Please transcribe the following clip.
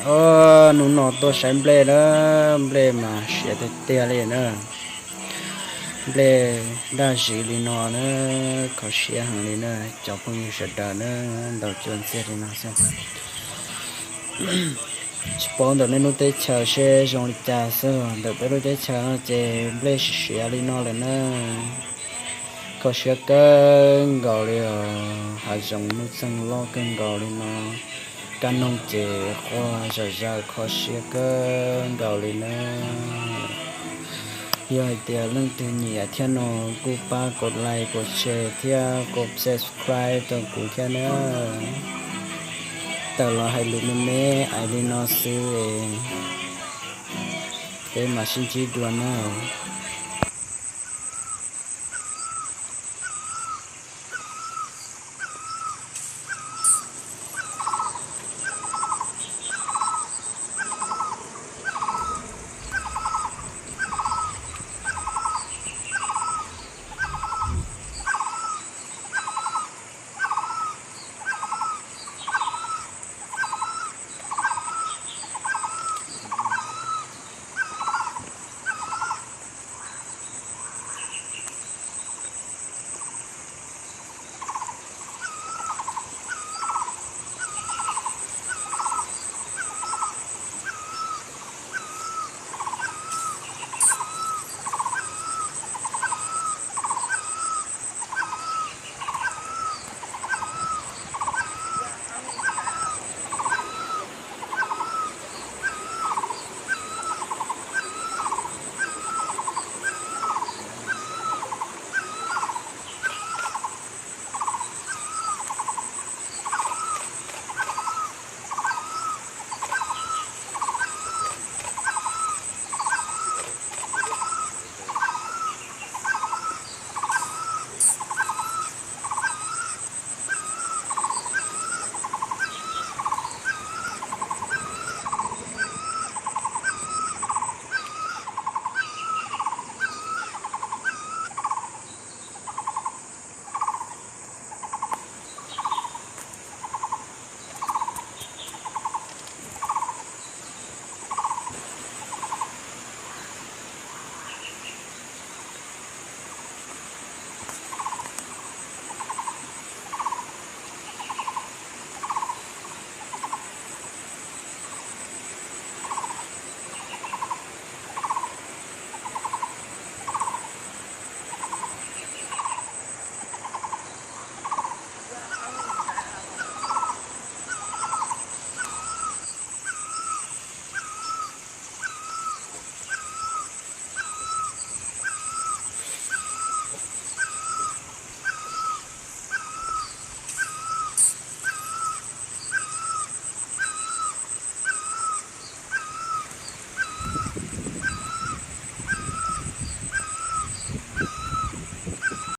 O, hnub no tuaj saib nplej na, nplej mas siav tiag tiag li na. Nplej daj zis li no na, kho siab heev li na, cov phooj ywg sawv daws na, ntaus cua ntxiag li no xwb. Tsis paub ntawm nej lub teb chaws seb zoo li cas xwb, ntawm peb lub teb chaws no ces nplej siav siav li no lawm na. Kho siab kawg nkaus li os, hav zoov nuj txeeg loj kawg nkaus li no, kab noog ces quaj zom zaws, kho siab kawg nkaus li na. Yog hais tias leej twg nyiam thiab no kuj pab kom like, kom share thiab kom subscribe rau kuv thiab na. Tawm los hais lus me me ais li no xwb, peb mam sib ntsib dua nawb.